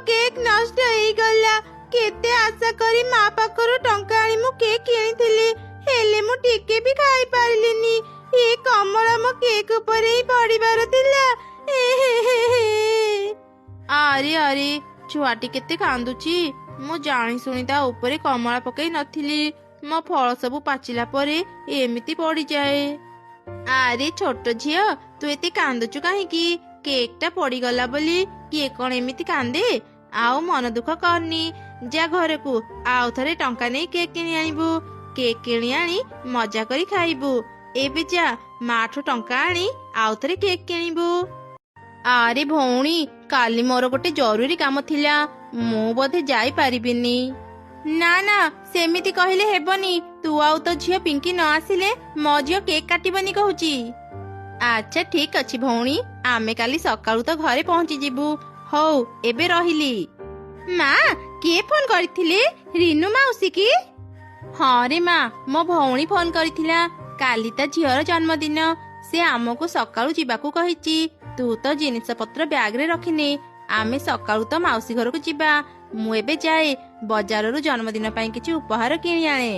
Cake ନଷ୍ଟ ହେଇଗଲା। କେତେ ଆଶା କରି ମା ପାଖରୁ ଟଙ୍କା ଆଣି ମୁଁ କେକ୍ କିଣିଥିଲି, ହେଲେ ମୁଁ ଟିକେ ବି ଖାଇପାରିଲିନି। ଏ କମଳା ମୋ କେକ୍ ଉପରେ ହିଁ ପଡିବାର ଥିଲା। ଆରେ ଆରେ, ଛୁଆଟି କେତେ କାନ୍ଦୁଛି। ମୁଁ ଜାଣି ଶୁଣି ତା ଉପରେ କମଳା ପକେଇ ନଥିଲି। ମୋ ଫଳ ସବୁ ପାଚିଲା ପରେ ଏମିତି ପଡିଯାଏ। ଆରେ ଛୋଟ ଝିଅ, ତୁ ଏତେ କାନ୍ଦୁଛୁ କାହିଁକି? କେକ୍ ଟା ପଡିଗଲା ବୋଲି କିଏ କଣ ଏମିତି କାନ୍ଦେ? ଆଉ ମନ ଦୁଃଖ କରନି, ଯା ଘରକୁ, ଆଉ ଥରେ ଟଙ୍କା ନେଇ କେକ୍ କିଣି ଆଣିବୁ। କେକ୍ କିଣି ଆଣି ମଜା କରି ଖାଇବୁ। ଏବେ ଯା, ମାଠୁ ଟଙ୍କା ଆଣି ଆଉ ଥରେ କେକ୍ କିଣିବୁ। ଆରେ ଭଉଣୀ, କାଲି ମୋର ଗୋଟେ ଜରୁରୀ କାମ ଥିଲା, ମୁଁ ବୋଧେ ଯାଇପାରିବିନି। ନା ନା, ସେମିତି କହିଲେ ହେବନି। ତୁ ଆଉ ତୋ ଝିଅ ପିଙ୍କି ନ ଆସିଲେ ମୋ ଝିଅ କେକ୍ କାଟିବନି କହୁଛି। ଆଚ୍ଛା ଠିକ ଅଛି ଭଉଣୀ, ଆମେ କାଲି ସକାଳୁ ତ ଘରେ ପହଞ୍ଚିଯିବୁ। ହଉ, ଏବେ ରହିଲି। ମା, କିଏ ଫୋନ କରିଥିଲେ? ରିନୁ ମାଉସୀ କି? ହଁ ରେ ମା, ମୋ ଭଉଣୀ ଫୋନ କରିଥିଲା। କାଲି ତା ଝିଅର ଜନ୍ମଦିନ, ସେ ଆମକୁ ସକାଳୁ ଯିବାକୁ କହିଛି। ତୁ ତ ଜିନିଷ ପତ୍ର ବ୍ୟାଗରେ ରଖିନେ, ଆମେ ସକାଳୁ ତ ମାଉସୀ ଘରକୁ ଯିବା। ମୁଁ ଏବେ ଯାଏ, ବଜାରରୁ ଜନ୍ମଦିନ ପାଇଁ କିଛି ଉପହାର କିଣି ଆଣେ।